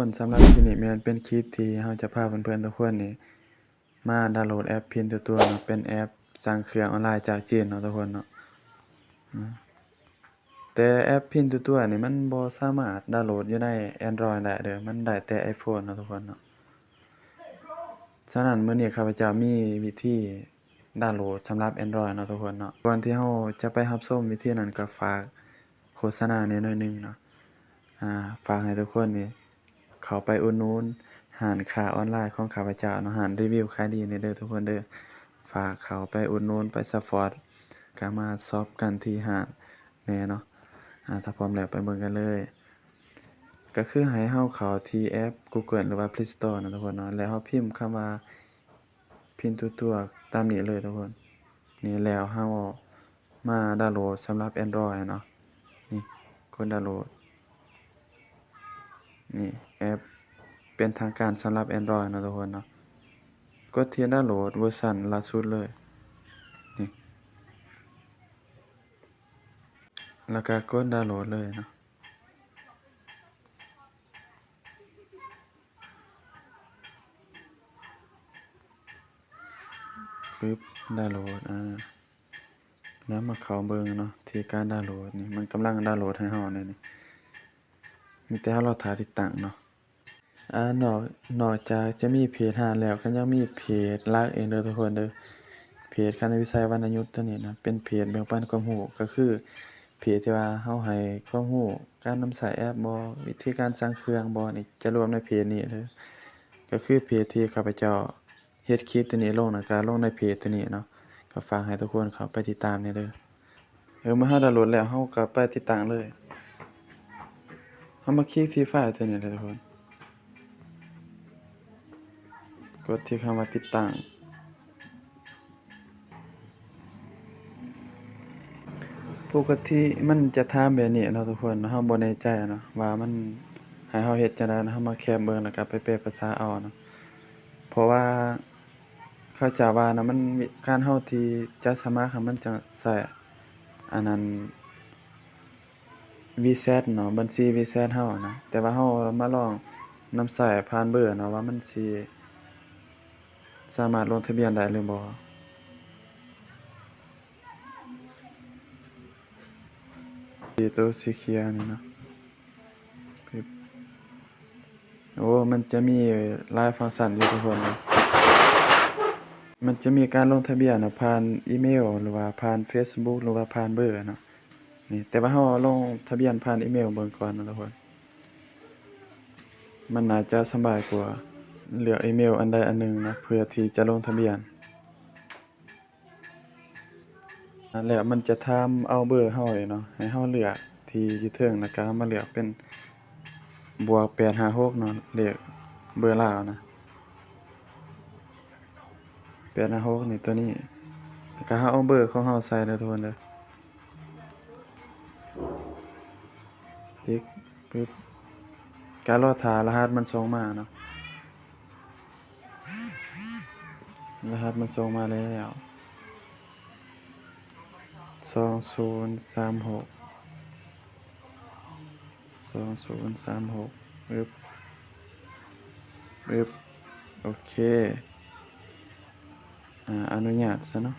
ຄົນ ສຳລັບຄລິບນີ້ແມ່ນເປັນຄລິບທີ່ເຮົາຈະພາເພື່ອນໆທຸກຄົນນີ້ມາດາວໂຫຼດແອັບ Pin Tutor ເນາະ, ເປັນແອັບສັ່ງເຄື່ອງອອນລາຍຈາກຈີນເນາະທຸກຄົນເນາະ. ອາ ແຕ່ແອັບ Pin Tutor ນີ້ມັນບໍ່ສາມາດດາວໂຫຼດຢູ່ໃນ Android ໄດ້ເດີ້, ມັນໄດ້ແຕ່ iPhone ເນາະທຸກຄົນເນາະ. ສະນັ້ນ ມື້ນີ້ຂ້າພະເຈົ້າມີວິທີດາວໂຫຼດສຳລັບ Android ເນາະທຸກຄົນເນາະ. ກ່ອນທີ່ເຮົາຈະໄປຮັບຊົມວິທີນັ້ນ ກໍຝາກໂຄສະນາແດ່ໜ້ອຍໜຶ່ງເນາະ. ອາ ຝາກໃຫ້ທຸກຄົນນີ້ເຂົ້າໄປອຸດໜູນຮ້ານຄ້າອອນລາຍຂອງຂ້າພະເຈົ້າເນາະ, ຮ້ານຣີວິວຂາຍດີນີ້ເດີ້ທຸກຄົນເດີ້. ຝາກເຂົ້າໄປອຸດໜູນ ໄປຊັບພອດ ກໍມາຊັອບກັນທີ່ຮ້ານແດ່ເນາະ. ອາ ຖ້າພ້ອມແລ້ວໄປເບິ່ງກັນເລີຍ. ກໍຄືໃຫ້ເຮົາເຂົ້າທີ່ແອັບ Google ຫຼືວ່າ Play Store ເນາະທຸກຄົນເນາະ, ແລ້ວເຮົາພິມຄຳວ່າ Pin Tutor ຕາມນີ້ເລີຍທຸກຄົນ. ນີ້ ແລ້ວເຮົາມາດາວໂຫຼດສຳລັບ Android ເນາະ. ນີ້ ກົດດາວໂຫຼດ. ນີ້ ແອັບເປັນທາງການສຳລັບ Android ເນາະທຸກຄົນເນາະ. ກົດທີ່ດາວໂຫຼດເວີຊັນລ່າສຸດເລີຍ. ນີ້ ແລ້ວກໍກົດດາວໂຫຼດເລີຍເນາະ. ປຶບ ດາວໂຫຼດ. ອາ ແລ້ວມາເຂົ້າເບິ່ງເນາະ ທີ່ການດາວໂຫຼດນີ້ ມັນກຳລັງດາວໂຫຼດໃຫ້ເຮົາແນວນີ້. ມີແຕ່ເຮົາລໍຖ້າຕິດຕັ້ງເນາະ. ອາ ນອກ ນອກຈາກຈະມີເພຈຮ້ານແລ້ວ ກໍຍັງມີເພຈຫຼັກອີກເດີ້ທຸກຄົນເດີ້. ເພຈຄະນະວິໄຊວັນນະຍຸດໂຕນີ້ນະ ເປັນເພຈແບ່ງປັນຄວາມຮູ້, ກໍຄືເພຈທີ່ວ່າເຮົາໃຫ້ຄວາມຮູ້ການນຳໃຊ້ແອັບບໍ ວິທີການສັ່ງເຄື່ອງບໍ ນີ້ຈະລວມໃນເພຈນີ້ເດີ້. ກໍຄືເພຈທີ່ຂ້າພະເຈົ້າເຮັດຄລິບໂຕນີ້ລົງນະ ກໍລົງໃນເພຈໂຕນີ້ເນາະ. ກໍຝາກໃຫ້ທຸກຄົນເຂົ້າໄປຕິດຕາມແດ່ເດີ້. ເອີ ເມື່ອເຮົາດາວໂຫຼດແລ້ວ ເຮົາກໍໄປຕິດຕັ້ງເລີຍ. ເຮົາມາຄລິກທີ່ໄຟລ໌ໂຕນີ້ເລີຍທຸກຄົນ, ກົດທີ່ຄຳວ່າຕິດຕັ້ງ. ປົກກະຕິມັນຈະຖາມແບບນີ້ເນາະທຸກຄົນ, ເຮົາບໍ່ແນ່ໃຈເນາະວ່າມັນໃຫ້ເຮົາເຮັດຈັ່ງໃດເນາະ, ເຮົາມາແຄບເບິ່ງ ແລ້ວກໍໄປແປພາສາເອົາເນາະ. ເພາະວ່າເຂົາເຈົ້າວ່ານະ ມັນ ການເຮົາທີ່ຈະສະໝັກຫັ້ນ ມັນຈະໃຊ້ອັນນັ້ນ WeChat ເນາະ, ບັນຊີ WeChat ເຮົານະ, ແຕ່ວ່າເຮົາມາລອງນຳໃຊ້ຜ່ານເບີເນາະ ວ່າມັນຊິສາມາດລົງທະບຽນໄດ້ຫຼືບໍ່. ທີ່ໂຕສີຂຽວນີ້ເນາະ. ໂອ້ ມັນຈະມີຫຼາຍຟັງຊັນຢູ່ທຸກຄົນເນາະ. ມັນຈະມີການລົງທະບຽນເນາະ ຜ່ານອີເມວ ຫຼືວ່າຜ່ານ Facebook ຫຼືວ່າຜ່ານເບີເນາະ. ນີ້ ແຕ່ວ່າເຮົາລອງທະບຽນຜ່ານອີເມວເບິ່ງກ່ອນເນາະທຸກຄົນ. ມັນໜ້າຈະສະບາຍກວ່າ. ເລືອກອີເມວອັນໃດອັນໜຶ່ງເນາະ ເພື່ອທີ່ຈະລົງທະບຽນ. ແລ້ວມັນຈະຖາມເອົາເບີເຮົາເອງເນາະ, ໃຫ້ເຮົາເລືອກທີ່ຢູ່ເທິງ ແລ້ວກໍເຮົາມາເລືອກເປັນບວກແປດຫ້າຫົກເນາະ, ເລກເບີລາວນະ ແປດຫ້າຫົກນີ້ ຕົວນີ້, ແລ້ວກໍເຮົາເອົາເບີຂອງເຮົາໃສ່ເດີທຸກຄົນເດີ. ຕິກ ປຶບ ກະລໍຖ້າລະຫັດມັນສົ່ງມາເນາະ. ລະຫັດມັນສົ່ງມາແລ້ວ ສອງສູນສາມຫົກ ສອງສູນສາມຫົກ ປຶບ ປຶບ ໂອເຄ ອາ ອະນຸຍາດຊະເນາະ.